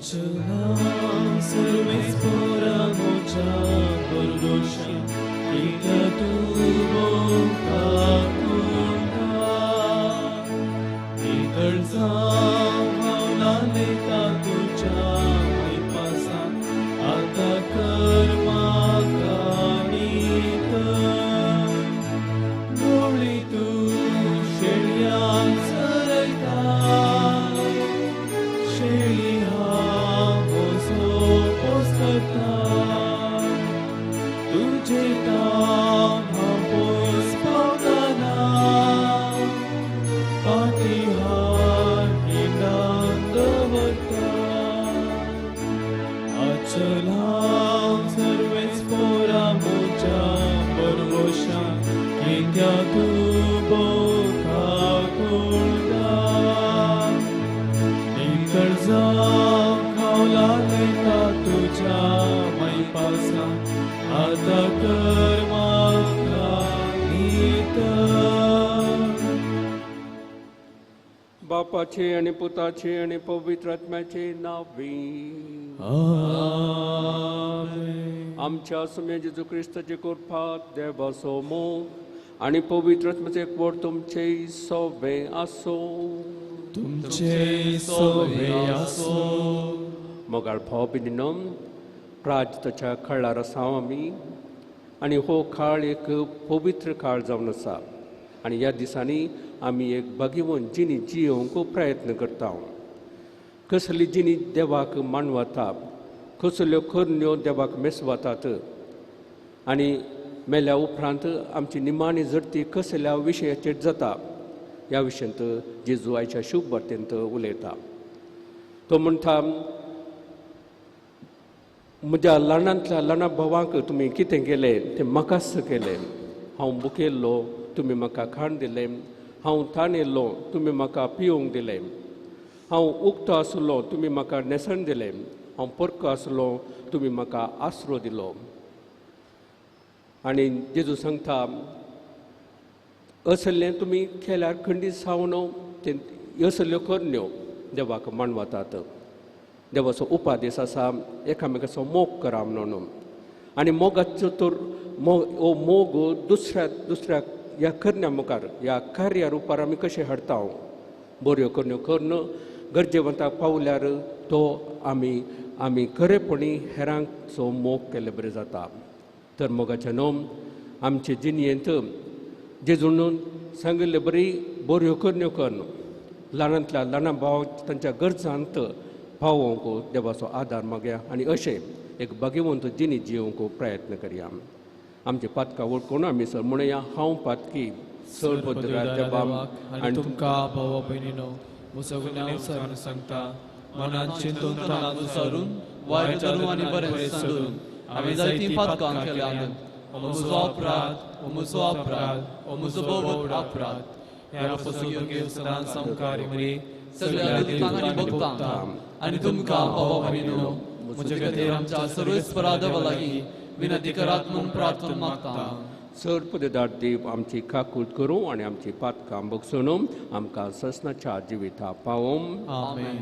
आचला सर्वेस्पोरा मोच्या बरगोशा कित्या तूं भोवता नितळ जावं हांव लेता तुज्या मैपासा आतां कर म्हाका नितळ गोळी तूं शेळयांक चरयता शेळी हांव म्हजो पोसता तुजें काम हांव पोस पावतना फाटीं हात हिंडान दवरता आचल हांव सर्वेस्पोरा म्हज्या बरवशा कित्या तूं भोवता नितळ जावं हांव लागयता तुज्या मैपासा आतां कर म्हाका नितळ. बापाचे आनी पुताचे आनी पवित्र आत्म्याचे नांवी आमेन. आमच्या सुम्या जेजू क्रिस्ताचे कृपा देवाचो मोग आनी पवित्र आत्म्याचें एकवट तुमचे सोबें आसूं. तुमचे सोबें आसूं. मोगाळ भाव भयणीनो, प्राजताच्या काळार आसा आमी आनी हो काळ एक पवित्र काळ जावन आसा आनी ह्या दिसांनी आमी एक भाग्यवंत जिणी जियोवंक प्रयत्न करता. कसली जिणी देवाक मानवता, कसल्यो करण्यो देवाक मेसवतात आनी मेल्या उपरांत आमची निमाणी झडती कसल्या विशयाचेर जाता ह्या विशयांत जेजू आयच्या शुभ वार्तेंत उलयता. तो म्हणटा, म्हज्या ल्हानांतल्या ल्हाना भावांक तुमी कितें केलें तें म्हाकाच केलें. हांव भुकेल्लो तुमी म्हाका खाण दिलें, हांव ताणेल्लो तुमी म्हाका पिवंक दिलें, हांव उक्तो आसलो तुमी म्हाका न्हेसण दिलें, हांव परको आसलो तुमी म्हाका आसरो दिलो. आनी जेजू सांगता, असलें तुमी केल्यार खंडीत जावन तें असल्यो करण्यो देवाक मानवतात. देवाचो उपादेश आसा एकामेकाचो मोग करा म्हणून आनी मोगाचो तर हो मोग दुसऱ्या दुसऱ्या ह्या करण्या मुखार ह्या कार्या रुपार आमी कशें हाडटा. बऱ्यो करण्यो करून गरजेवंताक पावल्यार तो आमी आमी खरेपणी हेरांचो मोग केल्ले बरें जाता. तर मोगाच्या न्हू आमचे जिणयेंत जेजून सांगिल्ले बरी बऱ्यो करण्यो करून ल्हानांतल्या ल्हाना भाव तांच्या गरजांत पावोवंक देवाचो आदार मागया आनी अशें एक भाग्यवंत जिणी जियोवंक प्रयत्न करया. आमचे पातकां वळखून आमी सर म्हणया, हांव पातकी चड पदरा देवा आनी तुमकां भावा भयणीनो म्हजो गुन्यांव सरून सांगता, मनान चिंतून तणान विचारून वायट धरून आनी बरें सोडून हांवें जायतीं पातकां केल्यांत. म्हजो अपराध, म्हजो अपराध, म्हजो भोव अपराध. ह्या पसून सदांच सामकार मरी सगळ्या दुतांक आनी भक्तांक आनी तुमकां भावा भयणीनो म्हजे खातीर आमच्या सर्वेस्परा देवा लागीं विनंती करात म्हूण प्रार्थना मागता. चड पदेदार देव आमची काकूट करूं आनी आमची पातकां बगसून आमकां ससनाच्या जिविता पावोवं. आमेन.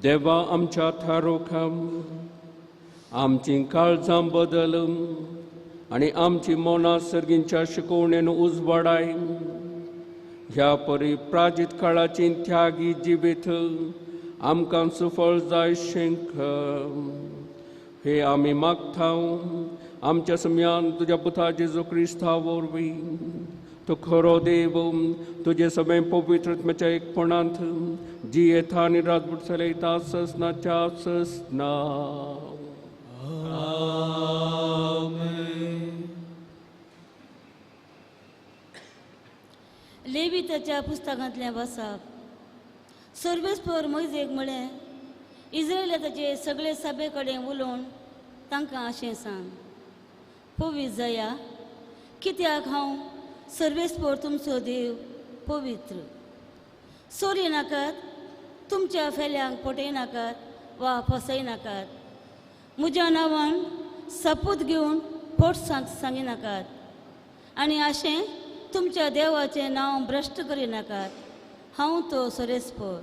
देवा आमच्या थारोखाम आमची काळजां बदल आनी आमची मनां सर्गींच्या शिकवणेन उजवाडाय. ह्या परी प्राजीत काळाची त्यागी जिवीत आमकां सुफळ जाय शेंक. हे आमी मागता आमच्या सम्यान तुज्या पुता जेजू क्रिस्ता वरवीं. तो खरो देव तुजे सगळे पवित्र आत्म्याच्या एकपणांत जियेता आनी राजवट चलयता ससनाच्या ससना. लेविताच्या पुस्तकांतलें वाचप. सर्वेस्पर मोयजेक म्हळें, इस्रायलाचे सगळे सभे कडेन उलोवन तांकां अशें सांग, पवित्र जाया, कित्याक हांव सर्वेस्पर तुमचो देव पवित्र. चोरी नाकात, तुमच्या फेल्यांक फटयनाकात वा फसयनाकात. म्हज्या नांवान सपूत घेवन फट सांगिनाकात आनी अशें तुमच्या देवाचें नांव भ्रश्ट करिनाकात. हांव तो सर्वेस्पर.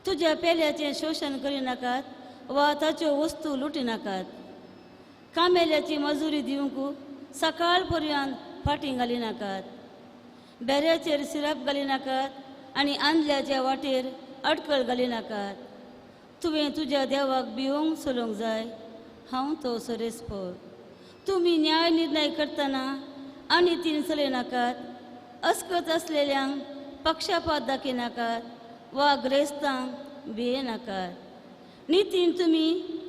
तुज्या पेल्याचें शोशण करिनाकात वा ताच्यो वस्तू लुटिनाकात. कामेल्याची मजुरी दिवंक सकाळ पर्यंत फाटीं घालिनाकात. बेऱ्याचेर सिरप घालिनाकात आनी आंदल्याच्या वाटेर अडकळ घालिनाकात. तुवें तुज्या देवाक भिवंक चलोवंक जाय. हांव तो सर्वेस्पर. तुमी न्याय निर्णय करतना आनी तीन चलयनाकात. अस्कत आसलेल्यांक पक्षपात दाखयनाकात वा ग्रेस्तांक भियेनाकात. नितीन तुमी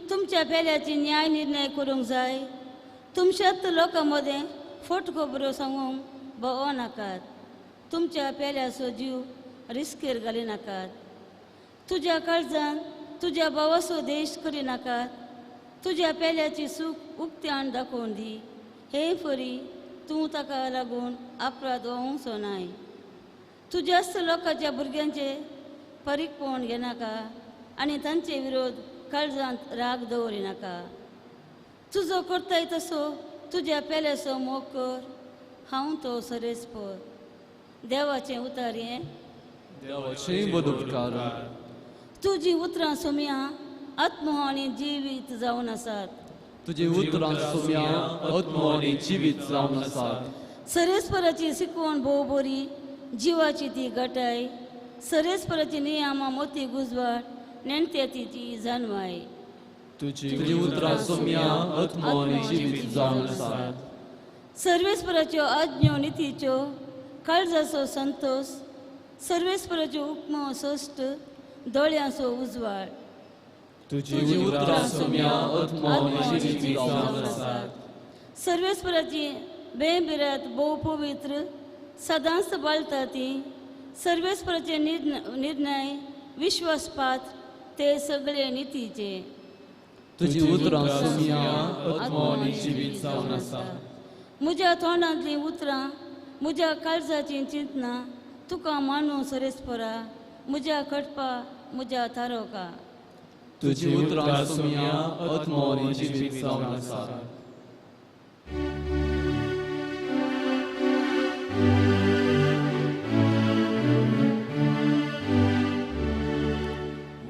तुमच्या पेल्याची न्याय निर्णय करूंक जाय. तुमच्याच लोकां मदें फट खबरो सांगूंक भोंवो नाकात. तुमच्या पेल्याचो जीव रिस्केर घालिनाकात. तुज्या काळजान तुज्या भावाचो देश करिनाकात. तुज्या पेल्याची सूख उक्त्यान दाखोवन दी. हे फरी तूं ताका लागून अपराध जावंचो नाय. तुज्याच लोकांच्या भुरग्यांचे परीकपण घेनाका आनी तांचे विरोध काळजांत राग दवरिनाका. तुजो करताय तसो तुज्या पेल्याचो मोग कर. हांव तो सर्वेस्पर. देवाचें उतर हें. देवाचें उपकार. तुजी उतरां सोम्या आत्मो आनी जिवीत जावन आसात. तुजी उतरां सोम्या आत्मो आनी जिवीत जावन आसात. सर्वेस्पराची शिकवण भोव बरी, जिवाची ती गटाय. सर्वेस्पराची नियमां मोती गुजवाड, नेणत्याची ती जानवाय. तुजी उतरां सोम्या आत्मो आनी जिवीत जावन आसात. सर्वेस्पराच्यो आज्ञो नितीच्यो, काळजाचो संतोश. सर्वेस्पराच्यो उपमो सोश्ट, दोळ्यांचो उजवाड. तुजी उतरां सोम्या आत्मो आनी जिवीत जावन आसात. सर्वेस्पराची बेंबिरात भोव पवित्र, सदांच बाळता ती. सर्वेस्पराचे निर्णय विश्वासपात्र, ते सगळे नितीचे. तुजी उतरां सोम्या आत्मो आनी जिवीत जावन आसात. म्हज्या तोंडांतलीं उतरां, म्हज्या काळजाचीं चिंतनां तुका मानू सर्वेस्परा, म्हज्या खटपा, म्हज्या थारोका. तुजी उतरां सोम्या आत्मो आनी जिवीत जावन आसात.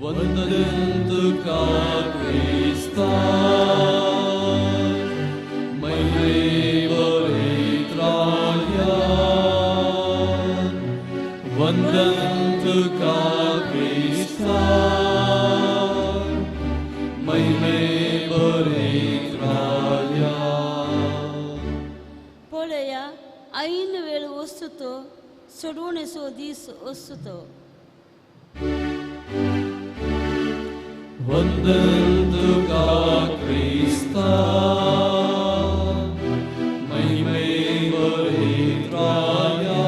वंदन तुका क्रिस्ता, महिमे पवित्राया. वंदन तुका क्रिस्ता, महिमे पवित्राया. पळया ऐन वेळ वस्तुतो, सोडवणेचो दीस वस्तुतो. वंदन तुका क्रिस्ता, महिमे पवित्राया.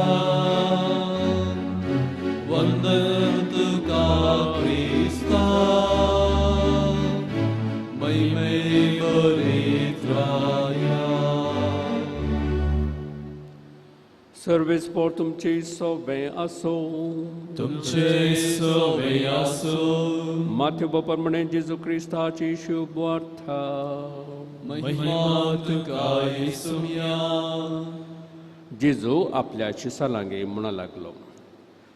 वंदन तुका क्रिस्ता, महिमे पवित्राया. सर्वेस्पर तुमचे सोबे आसो. तुमचे सोबे आसो. माथ्यो प्रमाणे जेजू क्रिस्ताची शुभवार्ता. महिमा तुका येसुया. जेजू आपल्या शिसालांगे म्हणा लागलो,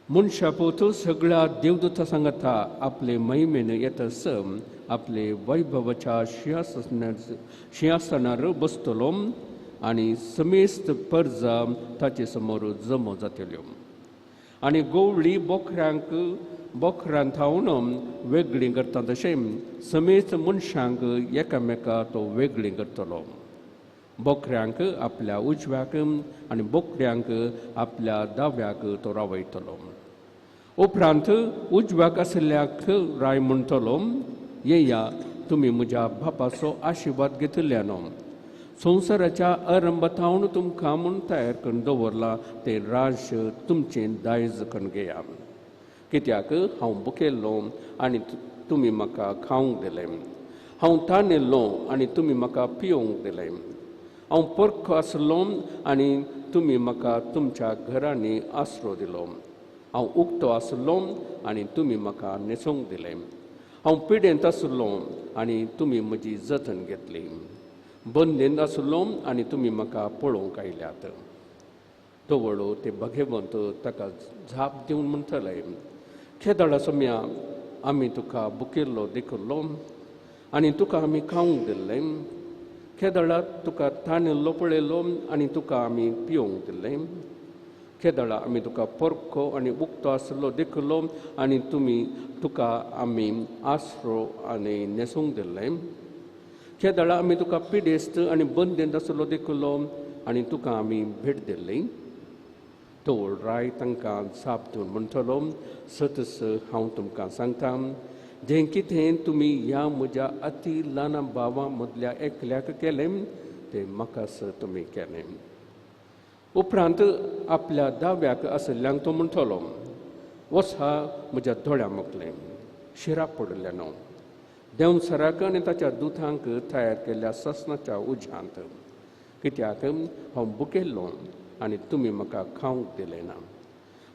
मनशा पूत सगळ्या देवदूता सांगता आपले महिमेन येतस आपले वैभवाच्या शिंयासनार बसतलो आनी समेस्त परजा ताचे समोर जमो जातल्यो. आनी गोवळी बोकऱ्यांक बोकरान थावन वेगळीं करता तशें समेस्त मनशांक एकामेका तो वेगळीं करतलो. बोकऱ्यांक आपल्या उजव्याक आनी बोकड्यांक आपल्या दाव्याक तो रावयतलो. उपरांत उजव्याक आशिल्ल्याक राय म्हणटलो, येया तुमी म्हज्या बापाचो आशिर्वाद घेतिल्ल्यानो, संवसाराच्या आरंभाथावन तुमकां म्हूण तयार करून दवरलां तें राज्य तुमचें दायज करून घेया. कित्याक हांव भुकेल्लो आनी तुमी म्हाका खावंक दिलें, हांव तानेल्लो आनी तुमी म्हाका पिवंक दिलें, हांव परको आसलो आनी तुमी म्हाका तुमच्या घरांनी आसरो दिलो, हांव उक्तो आसलो आनी तुमी म्हाका न्हेसोवंक दिलें, हांव पिडेंत आसलो आनी तुमी म्हजी जतन घेतली, बंदेंत आसलो आनी तुमी म्हाका पळोवंक आयल्यात. तवळो ते भगेवंत ताका जाप दिवन म्हणटले, खेदाळा सोम्या, आमी तुका भुकेल्लो देखिल्लो आनी तुका आमी खावंक दिल्लें, खेदळा तुका ताणिल्लो पळयलो आनी तुका आमी पिवंक दिल्लें, खेदळा आमी तुका परको आनी उक्तो आसलो देखिल्लो आनी तुमी तुका आमी आसरो आनी न्हेसूंक दिल्लें, खेदळा आमी तुका पिडेस्त आनी बंदेंत आसलो देखिल्लो आनी तुका आमी भेट दिल्ली. तोळ राय तांकां जाप दिवन म्हणटलो, सतस हांव तुमकां सांगता, जें कितें तुमी ह्या म्हज्या अती ल्हान भावां मदल्या एकल्याक केलें तें म्हाकाच तुमी केलें. उपरांत आपल्या दाव्याक आशिल्ल्यांक तो म्हणटलो, वसा म्हज्या दोळ्या मुखलें शिराप पडिल्लें न्हू देंवसराक आनी ताच्या दुतांक तयार केल्ल्या ससनाच्या उज्यांत, कित्याक हांव भुकेल्लो आनी तुमी म्हाका खावंक दिलें ना,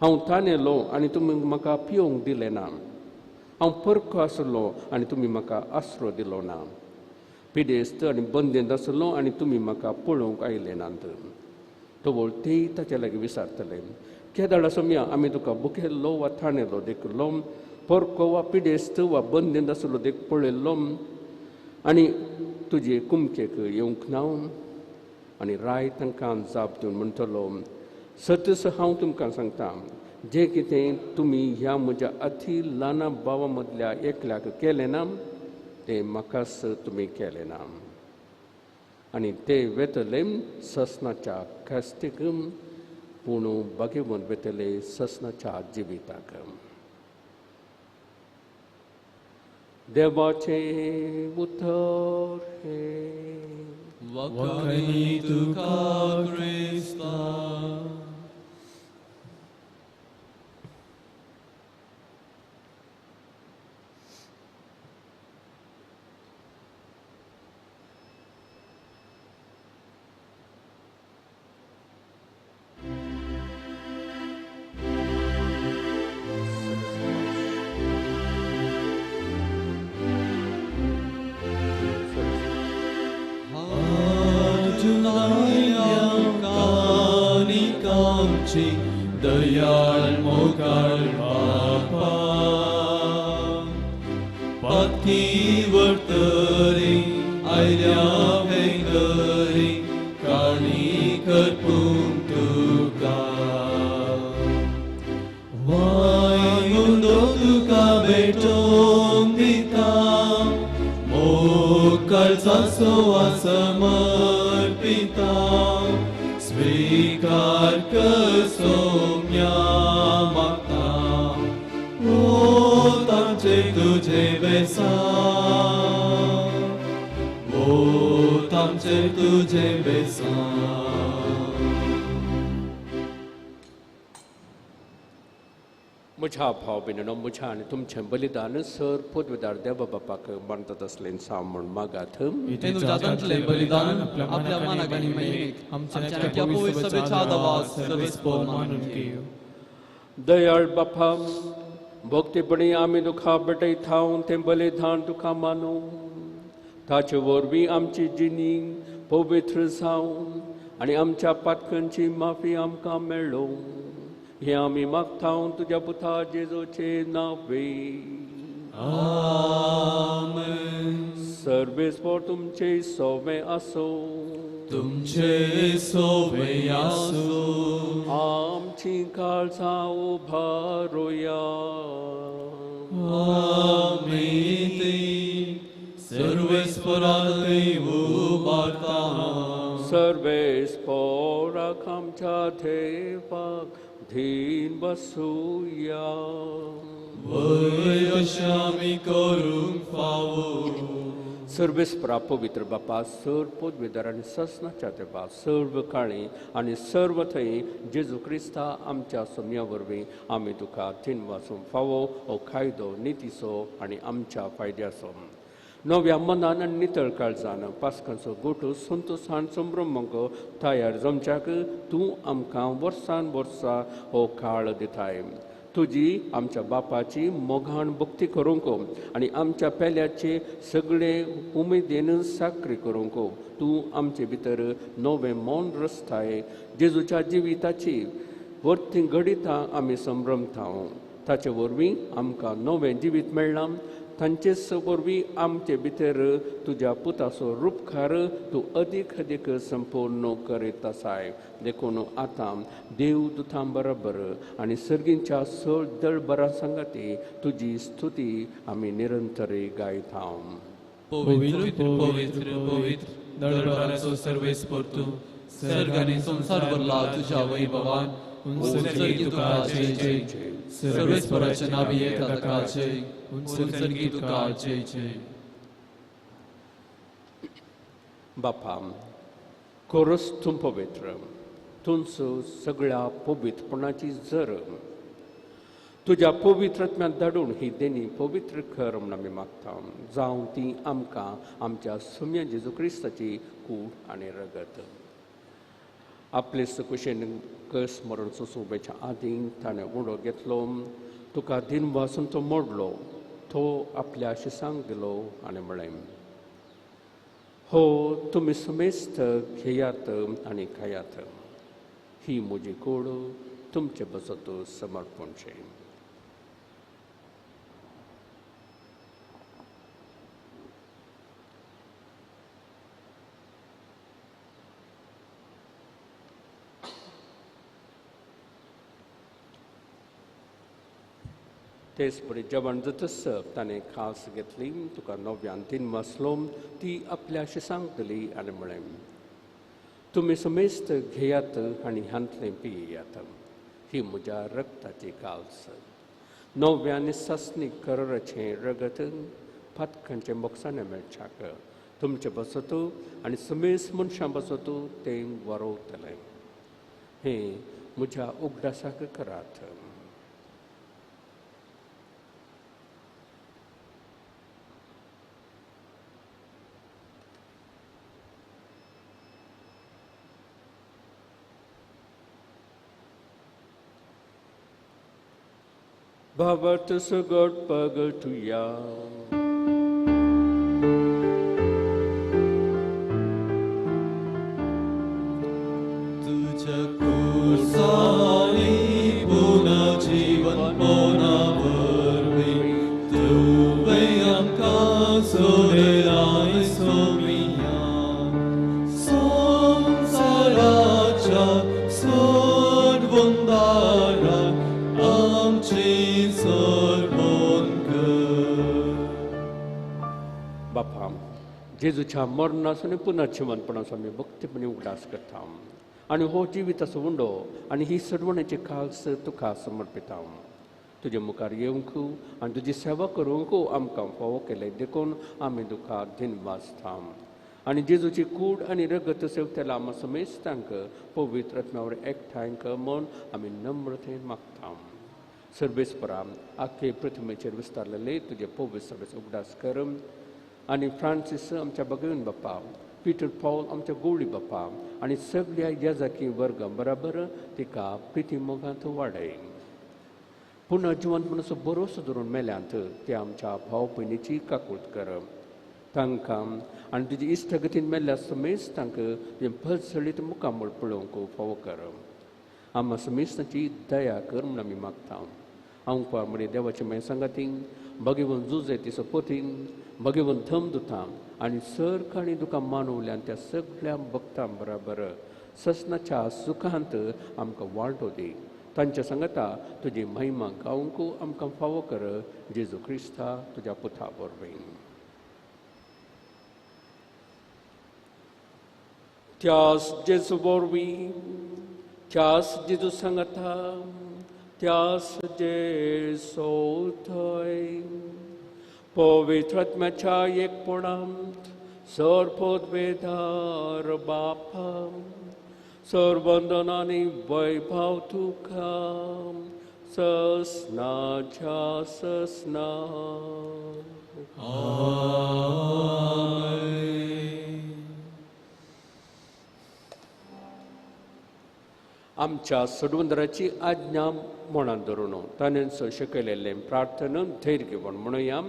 हांव तानेलो आनी तुमी म्हाका पिवंक दिलें ना, हांव परको आसलो आनी तुमी म्हाका आसरो दिलो ना, पिडेस्त आनी बंदेंत आसलो आनी तुमी म्हाका पळोवंक आयले नात. तवळ तेय ताच्या लागीं विचारतले, केदाळा सोम्या आमी तुका भुकेल्लो वा ताणेलो देखिल्लो, परको वा पिडेस्त वा बंदेंत आसलो देख पळयल्लो आनी तुजे कुमकेक येवंक ना. आनी राय तांकां जाप दिवन म्हणटलो, सतस हांव तुमकां सांगता, जें कितें तुमी ह्या म्हज्या अती ल्हान भावां मदल्या एकल्याक केलें ना तें म्हाकाच तुमी केलें ना. आनी ते वेतले ससनाच्या खास्तीक, पूण भाग्यवंत वेतले ससनाच्या जिविताक. देवाचें उतर हें. वखणी तुका क्रिस्ता. दयाळ मोगाळ बापा पथी वर्तरी आयल्या भेंगरी काणी करपूंक तुका वायुंदो तुका भेटोवंक दिता मोग काळजाचो समर्पिता स्वीकार कर सोम्या मागता ओ तांचे तुझे बेसा ओ तांचे तुझे बेसा. म्हज्या भाव भयणीनो, म्हज्या आनी तुमचें बलिदान सर पदवीदार देवा बापाक मानतात असलें साव म्हूण मागात. बलिदान आपल्या मनाक आनी महिमेक आमच्या पवित्र सभेच्या आदावाक सर्वेस्पोर मानून घेवं. दयाळ बापा, भक्तीपणी आमी तुका भेटयता तें बलिदान तुका मानू, ताचे वरवीं आमची जिणी पवित्र जावं आनी आमच्या पातकांची माफी आमकां मेळ्ळो, हें आमी मागता तुज्या पुता जेजूचे नांवे. आमेन. सर्वेस्पोर तुमचे सोवे आसो, तुमचे सोवे आसो. आमची काळजां उबारुया, आमी ती सर्वेस्पराक उबारता. सर्वेस्पराक आमच्या देवाक धीन बसुया. वय अशें आमी करूंक फावो. सर्वेस्परा पवित्र बापा, सर पदवीधर आनी ससनाच्या देवा, सर्व काळी आनी सर्व थंय जेजू क्रिस्ता आमच्या सोम्या वरवीं आमी तुका धीन वासूंक फावो हो कायदो नितीचो आनी आमच्या फायद्याचो. नव्या मनान आनी नितळ काळजान पास्कांचो गोटो संतोशान संभ्रमंक तयार जमच्याक तूं आमकां वर्सान वर्सा हो काळ दिताय. तुजी आमच्या बापाची मोगान भक्ती करूंक आनी आमच्या पेल्याचे सगळे उमेदीन साकरी करूंक तूं आमचे भितर नवें मन रचताय. जेजूच्या जिविताची वर्ती घडितां आमी संभ्रमता. ताचे वरवीं आमकां नवें जिवीत मेळ्ळां. तांचेच वरवीं आमचे भितर तुज्या पुताचो रुपकार तूं अदीक अदीक संपूर्ण करीत आसाय. देखून आतां देव दुतां बरोबर आनी सर्गींच्या सळ दळबरां सांगाती तुजी स्तुती आमी निरंतर गायता. पवित्र पवित्र पवित्र दळबराचो सर्वेस्पर तूं, सर्ग आनी संवसार भरला तुज्या वैभवान. उंचगी तुका जय जय. सर्वेस्पराचे नांव येता ताका जय. उंचगी तुका जय जय. बापा, खरोच तूं पवित्र, तूंच सगळ्या पवित्रपणाची जर. तुज्या पवित्र आत्म्याक धाडून ही देणी पवित्र कर म्हूण आमी मागता. जावं ती आमकां आमच्या सोम्या जेजू क्रिस्ताची कूड आनी रगत. आपले कुशेन कस मरण सोंसुपाच्या आदीं ताणें उडो घेतलो, तुका दिन वासून तो मोडलो, तो आपल्या शिसांक दिलो आनी म्हळें, हो तुमी समेस्त घेयात आनी खायात, ही म्हजी कूड तुमचे बसत समर्पणचें. तेच परी जेवण जातच ताणें खास घेतली, तुका नव्यान तीन वासलो, ती आपल्या शिसांक दिली आनी म्हळें, तुमी समेस्त घेयात आनी हांतलें पियात, ही म्हज्या रक्ताची काल्स, नव्यान सासणी कराराचें रगत पातकांचें मोगसाणें मेळच्याक तुमचे बसत आनी समेस्त मनशां बसत तें वरोवतलें. हें म्हज्या उगडासाक करात. भावार्थ सगट पगटुया. तुझ्या कुर्सानी पुन्हा जीवनपणा वरवीं तुवें आमकां सोडलाय सोमिया. संवसाराच्या सोडवणदारा आमची सर्वोन कर. बापा, जेजूच्या मरणाचो आनी पुनर्जिवनपणाचो आमी भक्तीपणी उगडास करता आनी हो जिविताचो उंडो आनी ही सडवणेची काल्स तुका समर्पिता. तुजे मुखार येवंक आनी तुजी सेवा करूंक आमकां फावो केलें देखून आमी तुका धन्यवाद. आनी जेजूची कूड आनी रगत सेवतेला आमा समेस्तांक पवित्र आत्म्यावर एकठांय कर म्हूण आमी नम्रतेन मागता. सर्वेस्परा, आख्खे प्रतिमेचेर विस्तारलेले तुजे पवित्र सभेचो उगडास कर आनी फ्रांसीस आमच्या भगवन बाप्पा, पीटर पॉल आमच्या गोवळी बाप्पा आनी सगळ्या येजाकी वर्गां बराबर तिका प्रिती मोगांत वाडय. पुनः जिवंतपणाचो भरोसो धरून मेल्यांत ते आमच्या भाव भयणीची काकूट कर. तांकां आनी तुजी इश्टगतीन मेल्ल्या समेस्त तांकां तुजें भलसळीत मुखामळ पळोवंक फावो कर. आमा समेस्तांची दया कर म्हूण आमी मागता. आमकां म्हणे देवाचे मागीर सांगाती भगवंत जुजे तिचो पोतीन भगवंत धम दुता आनी सर काणी तुका मानवल्यान त्या सगळ्या भक्तां बराबर ससनाच्या सुखांत आमकां वांटो दी. तांच्या सांगता तुजी महिमा गावंक आमकां फावो कर जेजू क्रिस्ता तुज्या पुता वरवीं. त्यास जेजू वरवीं, त्यास जेजू सांगता, त्यास जेजू थंय पवित्र आत्म्याच्या एकपणांत सर्वोद्वेदार बापा सर्वंदनानी वैभव तुका ससनाच्या ससना. आमच्या सोडवंदराची आज्ञा मनान धरून ताणें शिकयलेलें प्रार्थना धैर्य घेवन म्हणुया.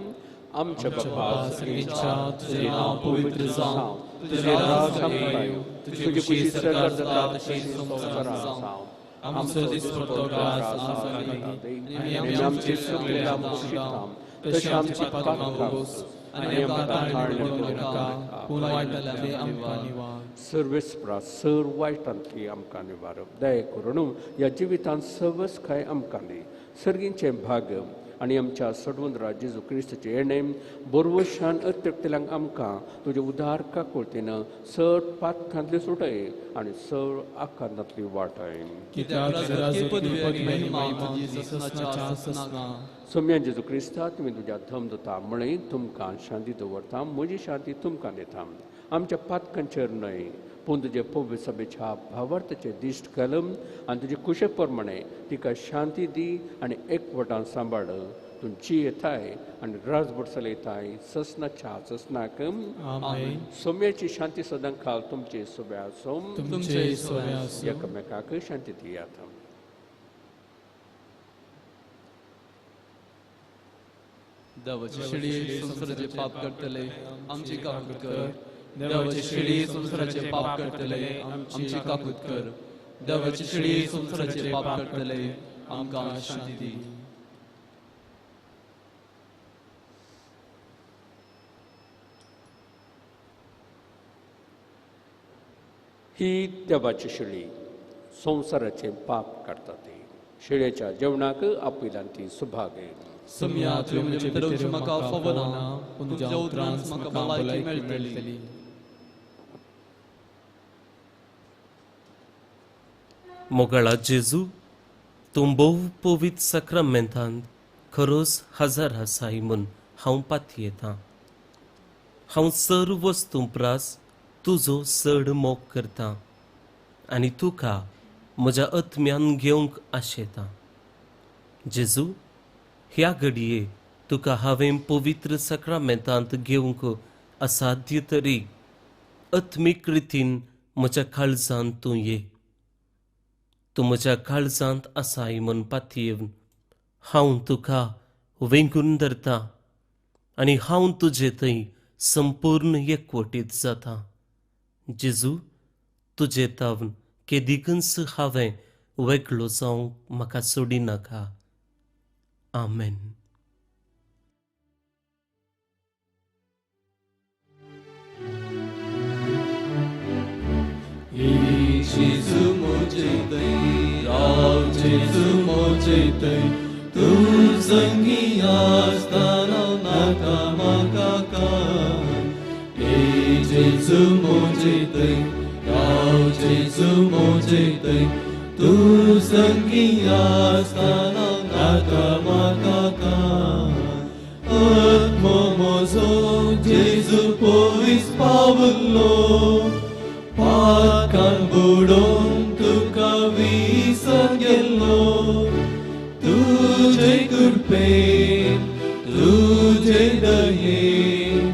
आमच्या बापा तुझें नांव पवित्र जावं, तुजें राज्य येवं, तुजी कुशी स्वर्गार जाता तशी संवसारार जावं. आमचो दिसपट्टो घास आज आमकां दी आनी आमचे चुकलेले आमकां बक्षिता तशें आमची पापां भोगोस आनी आमकां ताण पडूं नाका पूण वायटांतली आमकां निवार. सर्वेस्परा सर वायटांतली आमकां निवार. दया करून ह्या जिवितांत सवस काय आमकां दी सर्गींचें भाग आनी आमच्या सोडवंदरा जेजू क्रिस्ताचें येणें बरवशान अत्यक्तल्यांक आमकां तुजे उदार काकुळतीन चड पातकांतली सुटय आनी चड आकांतांतली वाटय. सोम्या जेजू क्रिस्ता तुमी तुज्या धम दिता म्हळें तुमकां शांती दवरता, म्हजी शांती तुमकां दिता. आमच्या पातकांचेर न्हय पूण तुजे पवित्र सभेच्या भावार्थाचें दिश्ट घालून आनी तुजे कुशे प्रमाणे तिका शांती दी आनी एकवटान सांबाळ. तूं जी येताय आनी राजभर चलयताय ससनाच्या ससनाक. सोम्याची शांती सदां काल तुमचे सोब्या आसूं. एकामेकाक शांती दियात. देवाची शिडी संवसाराचे पाप करतले आमची काकूत कर. देवाची शिडी संवसाराचे पाप करतले आमची काकूत कर. देवाची शिडी संवसाराचे पाप करतले आमकां शांती दी. ही देवाची शिडी संवसाराचे पाप काडटा. ती शिळेच्या जेवणाक आपयल्यान ती सुभाग. सम्या तुवें म्हजे भितर म्हाका फावना पूण तुज्या उतरान म्हाका भलायकी मेळटली. मोगाळा जेजू, तूं भोव पवित्र साक्रामेंतांत खरोच हजार आसाय म्हूण हांव पातयेतां. हांव सर्व वस्तूं प्रास तुजो चड मोग करतां आनी तुका म्हज्या आत्म्यान घेवंक आशेतां. जेजू, ह्या घडये तुका हांवें पवित्र साक्रामेंतांत घेवंक असाध्य तरी आत्मीक रितीन म्हज्या काळजांत तूं ये. तूं म्हज्या काळजांत आसाय म्हूण पातयेवन हांव तुका वेंगून धरता आनी हांव तुजे थंय संपूर्ण एकवटीत जाता. जेजू, तुजे तावन केदिकूच हांवें वेगळो जावंक म्हाका सोडिनाका. आमेन. जेजू म्हजे थंय राव, जेजू म्हजे थंय, तूं संगी आसतना नाका म्हाका कांय. जेजू म्हजे थंय राव, जेजू म्हजे थंय, तूं संगी आसतना नाका म्हाका कांय. आत्मो म्हजो जेजू पयस पावलो, पातकान बुडोवन तुका विसर गेल्लो. तुजे कृपेन तुजे दयेन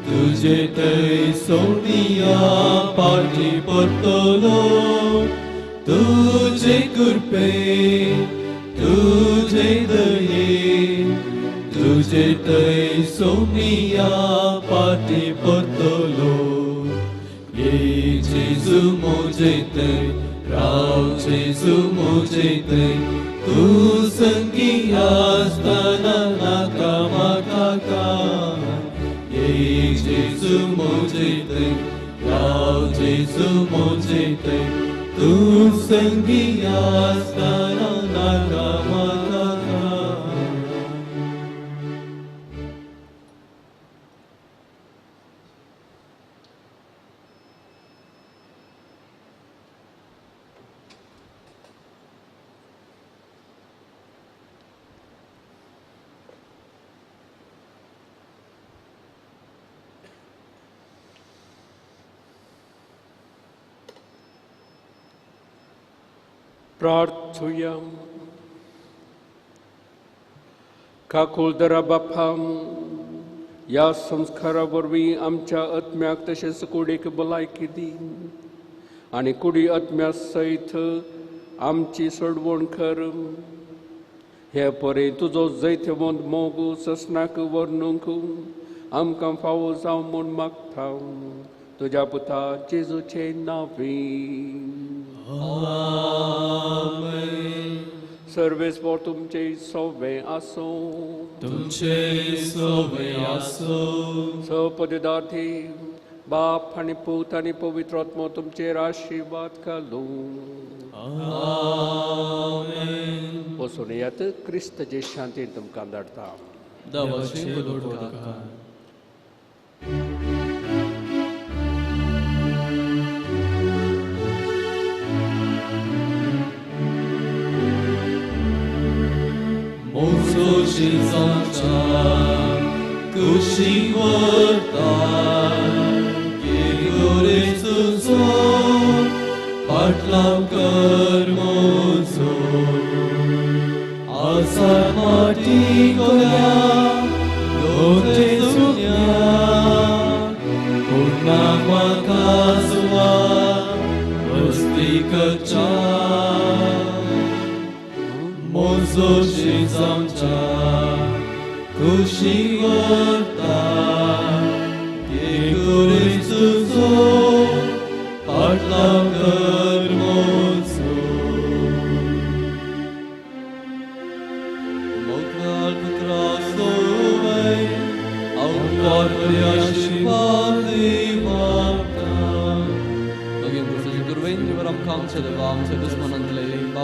तुजे थंय सोनिया पाटी परतलो. तुजे कृपेन तुजे दयेन तुजे थंय सोनिया पाटी परतलो. ये जेजू म्हजे थंय राव, जेजू म्हजे थंय, तूं संगी आसतना नाका म्हाका कांय. ये जेजू म्हजे थंय राव, जेजू म्हजे थंय, तूं संगी आसतना नाका म्हाका प्रार्थुया. काकुळदरा बापा, ह्या संस्कारा वरवीं आमच्या आत्म्याक तशेंच कुडीक भलायकी दी आनी कुडी आत्म्या सयत आमची सोडवण कर. हे परे तुजो जैतवंत मोग ससनाक वर्णूंक आमकां फावो जावं म्हूण मागता तुज्या पुता जेजूचे नांवी. आमेन. सर्वेस्पर तुमचे सोवे आसूं. तुमचे सोवे आसूं. सपददार्थी बाप आनी पूत आनी पवित्र आत्मो तुमचेर आशिर्वाद घालूं. आमेन. वचून येयात, क्रिस्ताचे शांतीन तुमकां धाडटा. देवाचे उलोवप. जेजूच्या कुशीक व्हरता तुजो फाटलाव कर म्हजो आसा माटी कोल्या गोटे सुन्या पूण ना म्हाका सुवात वस्ती करच्या म्हजो जेजूच्या कुशीक व्हरता तुजो फाटलाव कर म्हजो. मोगलाल पुत्रा सोवय अवकार आशिर्वाद दिवाता. मागीर गुरुवार आमकां आमच्या देवा आमच्या दुस्मनांतले